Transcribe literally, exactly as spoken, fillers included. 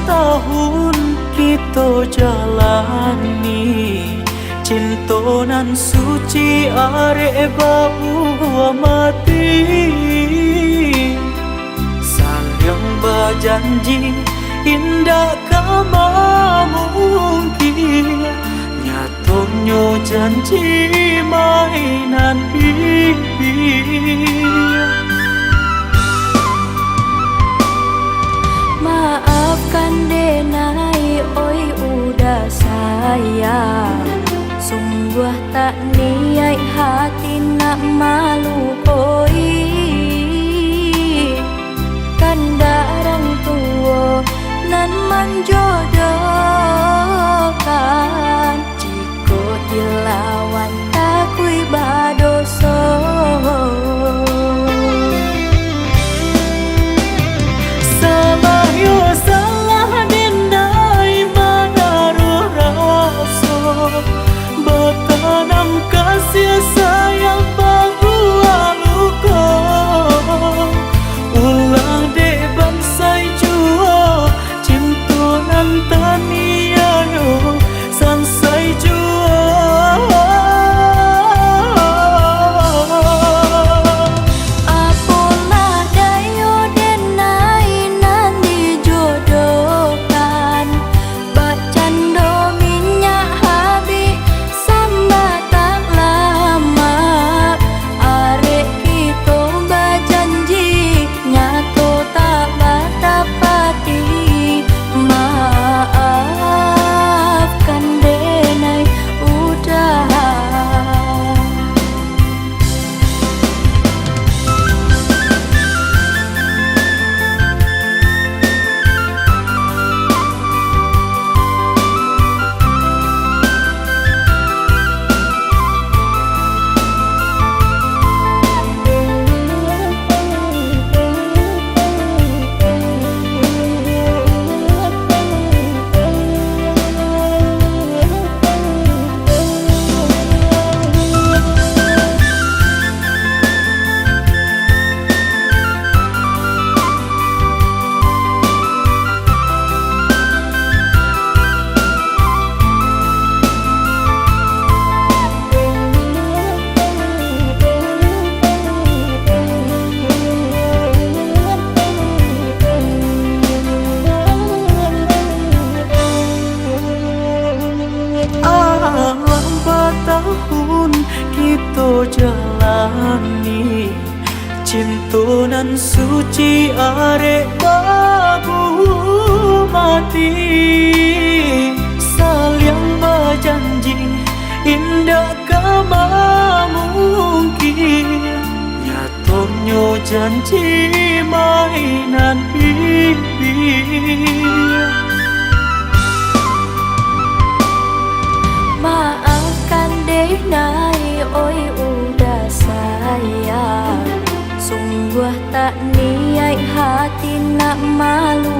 Tahun kito jalani, cinto nan suci arek babuah mati. Saliang bajanji indak ka mamungkia, nyatonyo janji mainan bibia. Maafkan denai, oi uda sayang, sungguah tak niaik hati nak malukoi. Kandak urang tuo nan manjodohkan, jikok dilawan takuik badoso. Salah yo salah, denai manaruah raso, batanam kasih sayang babuah luko. Ulah dek bansai juo, cinto nan taniayo sansai juo. Apolah dayo denai nan dijodohkan, bakcando minyak habih sambatang lamak. Arek kito bajanji, nyato tak batapati. Maafkan denai uda. Alah batahun kito jalani, cinto nan suci arek babuah mati. Saliang bajanji indak ka mamungkia, nyatonyo janji mainan bibia. Maafkan denai, oi uda sayang, sungguah tak niaik hati nak malu